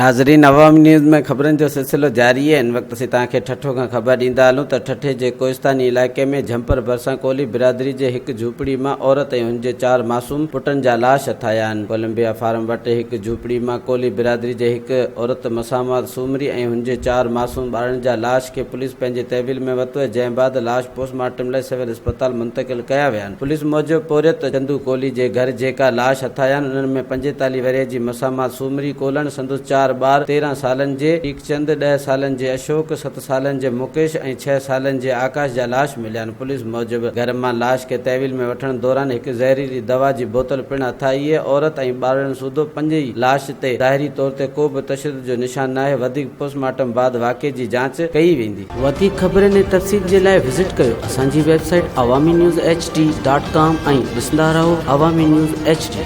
ناظرين عوامي نيوز ۾ خبرن جو سلسلو جاري آهي ان وقت اسين توهان کي ٺٽو کان خبر ڏيندا هلون ته ٺٽي جي ڪوهستاني علائقي ۾ جهمپر ڀرسان ڪولهي برادري جي هڪ جهوپڙي مان عورت ۽ هن جي چار معصوم پٽن جا لاش هٿ آيا آهن ڪولمبيا فارم وٽ هڪ جهوپڙي مان ڪولهي برادري جي هڪ عورت مسامات سومري ۽ هن جي چار معصوم ٻارڙن جا لاش کي پوليس پنهنجي تحويل ۾ ورتو آهي جنهن بعد لاش پوسٽ مارٽم لاء سول اسپتال منتقل ڪيا ويا آهن. پوليس موجب پورهيت چندو ڪولهي جي گهر جيڪا لاش هٿ آيا آهن انهن ۾ 45 ورهيه جي مسامات سومري ڪولهڻ، سندس چار ٻار 13 سالن جي ٽيڪچند، ڏهه سالن جي اشوڪ، ست سالن جي مڪيش ۽ ڇهه سالن جي آڪاش جا لاش مليا آهن. پوليس موجب گهر مان لاش کي تحويل ۾ وٺڻ دوران هڪ زهريلي دوا جي بوتل پڻ هٿ آئي آهي. عورت ۽ ٻارڙن سوڌو پنج ئي لاش تي ظاهري طور تي ڪو به تشدد جو نشان ناهي، وڌيڪ پوسٽ مارٽم بعد واقعي جي جاچ ڪئي ويندي. وڌيڪ خبرن ۽ تفصيل جي لاء وزٽ ڪيو اسان جي website Awami news H D dot com ۽ ڏسندا رهو عوامي نيوز ايڇ ڊي.